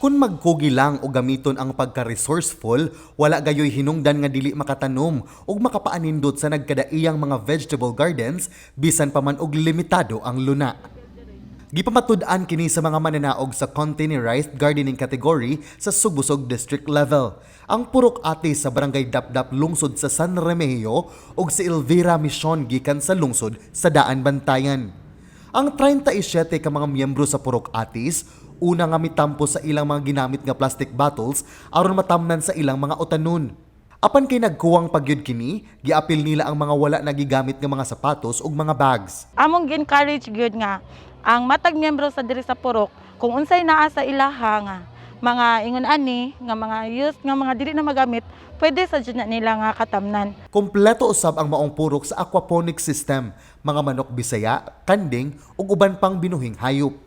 Kung magkugi lang o gamiton ang pagka-resourceful, wala gayoy hinungdan nga dili makatanom ug makapaanindot sa nagkadaiyang mga vegetable gardens bisan pa man og limitado ang luna. Gipamatud-an kini sa mga mananaog sa containerized gardening category sa Sugbusog District level. Ang Purok Ate sa Barangay Dapdap, lungsod sa San Remigio, ug si Elvira Mission gikan sa lungsod sa Daan Bantayan. Ang 37 ka mga miyembro sa Purok Atis una nga mitampo sa ilang mga ginamit nga plastic bottles aron matamnan sa ilang mga utanon. Apan kay nagkuwang pagyud kini, giapil nila ang mga wala nagigamit nga mga sapatos ug mga bags. Among gi-encourage gyud nga ang matag miyembro sa diri sa purok, kung unsay naa sa ilaha nga mga ingon ani nga mga used, nga mga dili na magamit, pwede sa jud na nila nga katamnan. Kompleto usab ang maong purok sa aquaponic system, mga manok Bisaya, kanding ug uban pang binuhing hayop.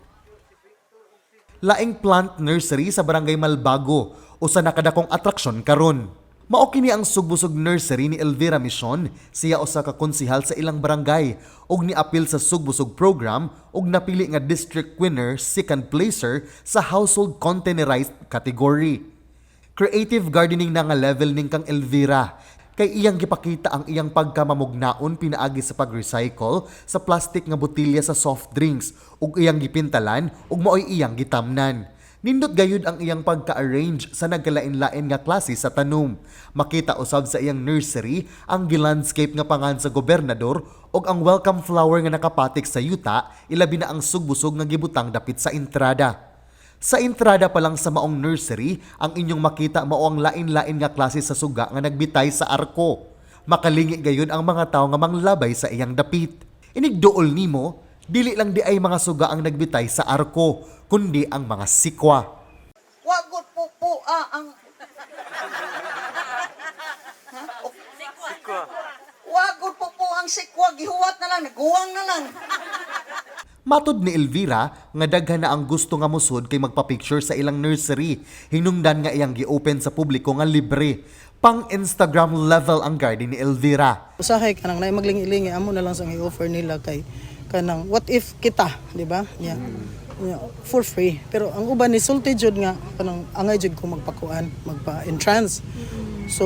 Laing plant nursery sa Barangay Malbago, usa na kadakong atraksyon karon. Mao kini ang Sugbusog Nursery ni Elvira Mission, siya usa ka konsihal sa ilang barangay ug niapil sa Sugbusog program ug napili nga district winner, second placer sa household containerized category. Creative gardening na nga level ning kang Elvira kay iyang gipakita ang iyang pagkamamugnaon pinaagi sa pag-recycle sa plastic nga botelya sa soft drinks ug iyang gipintalan ug maoy iyang gitamnan. Nindot gayud ang iyang pagka-arrange sa nagkalain-lain nga klase sa tanom. Makita usab sa iyang nursery ang gilandscape nga pangan sa gobernador ug ang welcome flower nga nakapatik sa yuta, ilabi na ang sugbusog nga gibutang dapit sa entrada. Sa entrada pa lang sa maong nursery, ang inyong makita mao ang lain-lain nga klase sa suga nga nagbitay sa arko. Makalingi gayon ang mga tao nga manglabay sa iyang dapit. Inigduol nimo, dili lang di ay mga suga ang nagbitay sa arko, kundi ang mga sikwa. Wagod po po ah, ang. Ha? Wagod po po ang sikwa, gihuwat na lang, naguwang na lang. Matod ni Elvira nga daghan na ang gusto nga musod kay magpa-picture sa ilang nursery. Hinungdan nga iyang gi-open sa publiko nga libre. Pang Instagram level ang garden ni Elvira. Usahay kanang naay maglingi-lingi, amo na lang sang i-offer nila kay kanang what if kita, di ba? Yeah, for free. Pero ang uban ni sulti jud nga kanang angay jud ko magpakuan, magpa-entrance. So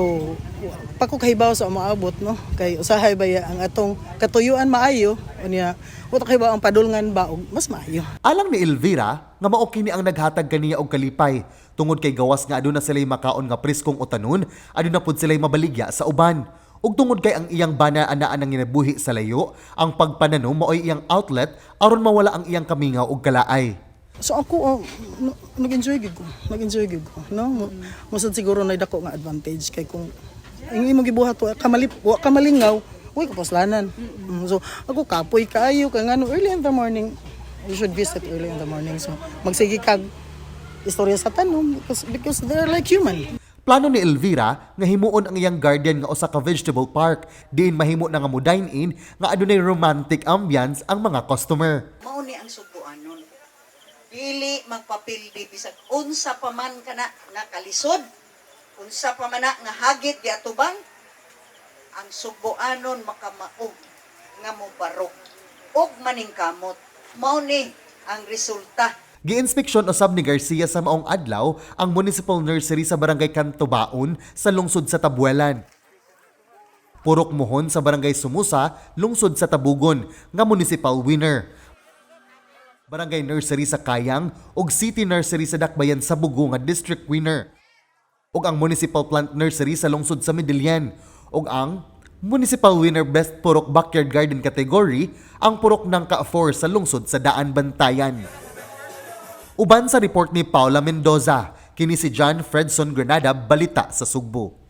pa ko kahibaw sa umaabot, no, kay usahay ba ya ang atong katuyuan maayo, unya wa ta kahibaw ang padulngan ba og mas maayo. Alang ni Elvira, nga mao kini ang naghatag kaniya og kalipay tungod kay gawas nga aduna sila'y makaon nga preskong utanon, aduna pud sila'y mabaligya sa uban. Ug tungod kay ang iyang bana anaa nang ginabuhi sa layo, ang pagpananom maoy iyang outlet aron mawala ang iyang kamingaw ug kalaay. So ako, oh, no, nag-enjoy gyud ko. Nag-enjoy gyud ko, no? Mosad siguro na dako nga advantage kay kung ang imong gibuhat wa ka malip, wa ka malingaw, uy kapuslanan. So ako kapoy kaayo kay ngano early in the morning, you should visit early in the morning. So magsige kag istorya sa tanom because they're like human. Plano ni Elvira nga himuon ang iyang garden nga usa ka vegetable park diin mahimo na nga mo dine in nga adunay romantic ambience ang mga customer. Mao ni ang Sugbuanon. Dili magpapildi bisag unsa pa man kana nga kalisod, unsa pa man na nga hagit di atubang, ang Sugbuanon makamaog nga mobarog ug maningkamot. Mao ni ang resulta. Giinspeksyon usab ni Garcia sa maong adlaw ang municipal nursery sa Barangay Cantobaon sa lungsod sa Tabuelan. Purok Mohon sa Barangay Sumusa, lungsod sa Tabugon, nga municipal winner. Barangay Nursery sa Kayang ug City Nursery sa Dakbayan sa Bogo nga district winner. Ug ang Municipal Plant Nursery sa lungsod sa Medellin ug ang Municipal Winner Best Purok Backyard Garden category ang Purok ng Ka-4 sa lungsod sa Daan Bantayan. Uban sa report ni Paula Mendoza, kini si John Fredson Granada, balita sa Sugbo.